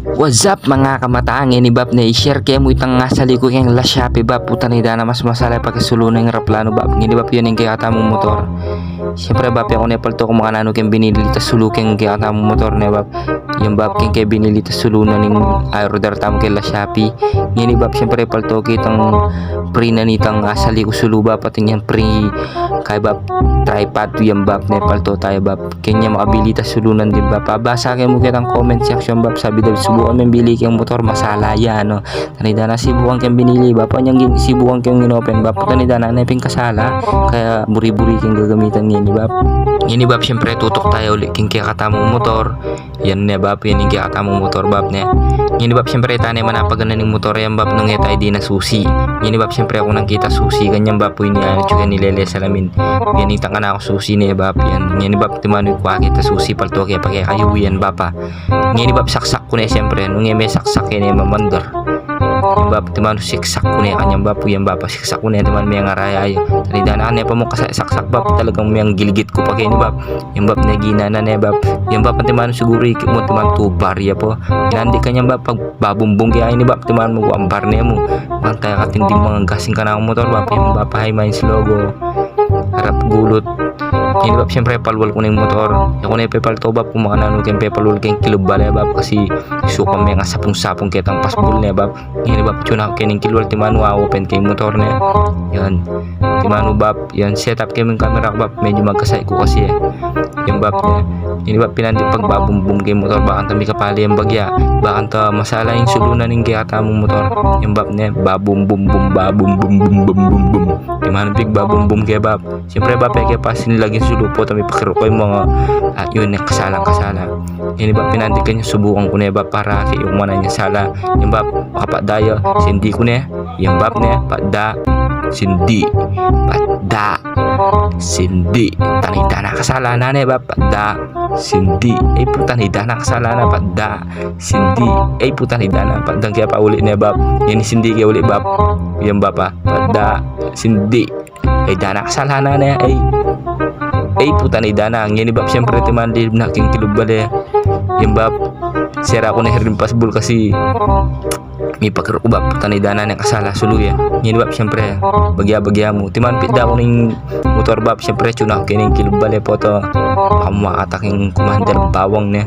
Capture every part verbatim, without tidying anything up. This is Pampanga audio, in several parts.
What's up, mga kamatayan? Ngeni bap ne, i-share ke mu itang asali ku keng La Shopee bap. Putang ina, mas masala pa ke sulu neng eroplanu bap. Ngeni bap, yan ing kekatamung motor. Siyempre bap, e ku ne palto kung makananu keng binili ta sulu keng kekatamung motor ne bap. Yan bap, keng ke binili ta sulu na ning order tamu keng La Shopee. Ngeni bap, siyempre palto ke itang free na nitang asali ku sulu bap, atin yang free kaya bap, tripod tu yan bap, ne palto taya bap. Keng ya makabili ta sulu nandin bap. Pabasa ke mu ketang comment section bap, sabi da subukan meng bili keng motor, masala ya, no. Tanidanan, sibukan keng binili bap, anyang gin-, sibukan keng inopen bap. Tanidanan, ne pin kasala, kaya buri-buri keng gagamitan ngeni bap. Ngeni bap, siyempre tutuk taya uli keng kekatamung motor. Yan ne bap, yan ing kekatamung motor bap ne. Ngeni bap, siyempre tane manapagan na ning motor yan bap, nung e taya dinan susi. Ngeni bap, siyempre aku nang kita susi kanyan bap, ini anu, tsaka nilele salamin. Yan ing tangkan aku susi ne bap, yan. Ngeni bap, timanu ku kita susi, palto ke pa kekayu yan bap, a. Ngeni bap, saksak ku ne siyempre, nung e me saksak ke ne mamandar. Yan bap, timanu siksak ku ne kanyan bap, yan bap, a, siksak ku ne, timanu mengaraya ya. Tanidanan, ne pa mu kasaksak bap, talagang menggiligit ku pa keni bap. Yan bap, ne ginanan ne bap. Yan bap, timanu siguru ikit mu, timanu tupar ya po. Nandi kanyan bap, pagbabumbung ke ini bap, timanu mu ampar ne mu. Mantaya katinding mangagasing kanakung motor bap. Yan bap, ay, main slogo. Arap gulut. Ngeni bap, siyempre palual ku ne ing motor. E ku ne pepalto bap kung makananu keng pepalwal keng kilub bale bap, kasi suka mengasapung-sapung ketang pasbul ne bap. Ngeni bap, tune up ke ning kilwal, timanu a-open ke ing motor ne. Yan. Timanu bap, yan, set up ke meng kamera ku bap, medyu magkasai ku kasi, e. Yan bap, ne. Ngeni bap, pinandi pagbabumbung ke ing motor, bakanta mikapali yang bagya. Bakanta masala ing sulu na ning kekatamung motor. Yan bap, ne, babumbum-bum, babumbum-bum-bum-bum-bum. Timanu pigbabumbum ke bap. Siyempre bap, e ke pasin laging sulu, pota mipakiruk ke manga, a, yun, e, kasalang-kasala. Ngeni bap, pinandi kanya, subukan ku ne bap, para ke yung mana nya sala. Yan bap, makapatda ya, sindi ku ne. Yan bap, ne, patda, sindi, patda, sindi. Tanidanan, kasala na ne bap, patda, sindi. Ay, putang ina, kasala na, patda, sindi. Ay, putang ina, patda ke pa uli ne bap. Yan, sindi ke uli bap. Yan bap, a, patda, sindi. Ay, dana, kasalanan ne, ay. Ay, putang ina, ngeni bap, siyempre timanu lilib na king kilub bale. Yan bap, sera ku ne ring pasbul kasi mipakiruk ku bap, putang ina, ne kasala sulu ya. Ngeni bap, siyempre bagya-bagya mu. Timanu pitda ku ning motor bap, siyempre tune up ke ning kilub bale, pota aku makatak ing Commander Bawang ne.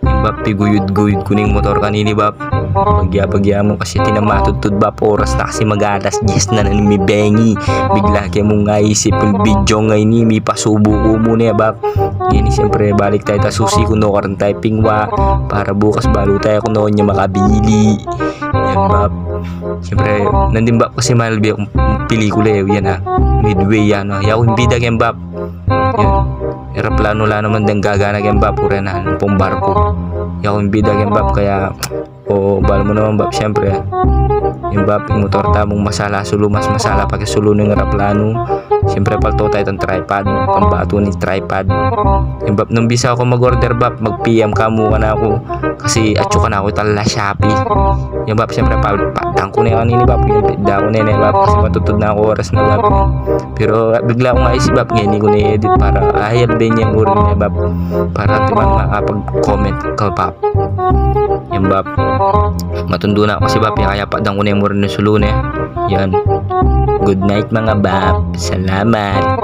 Yan bap, piguyud-guyud ku ning motor kanini bap. Bagya-bagya mu kasi atin nang matudtud bap, oras na kasi mag-alas diyes na na ning mebengi. Bigla ke mung aisip ing video ngeni, mipasubu ku mu ne bap. Ngeni siyempre balik taya ta susi kung nu karin taya pingwa, para bukas balu taya kung nu nya makabili. Yan bap. Siyempre nandin bap kasi malbi akung pelikula, e, yan, a, Midway, yan, a. Yaku imbida keng bap. Yan. Eroplanu la naman deng gagana keng bap, ure na, ampong barku. Yaku imbida keng bap, kaya, o, bal mu naman bap, siyempre. Yan bap, ing motor tamung masala sulu, mas masala pa ke sulu ning eroplanu. Siyempre palto taya itang tripod, pambatu ning tripod. Yan bap, nung bisa ku mag-order bap, mag-P M ka mu kanaku. Kasi atyu kanaku itang La Shopee. Yan bap, siyempre pa, patdan ku ne kanini bap, yan pitda ku ne ne bap, kasi matudtud na ku, oras na bap. Pero bigla kung aisip bap, ngeni ku ne edit para ayal ben yang urin ne bap, para timanu makapag-comment ka bap. Yan bap, matundu na ku kasi bap, yan, kaya patdan ku ne murin ing sulu ne. Yan. Good night, mga bap. Salamat.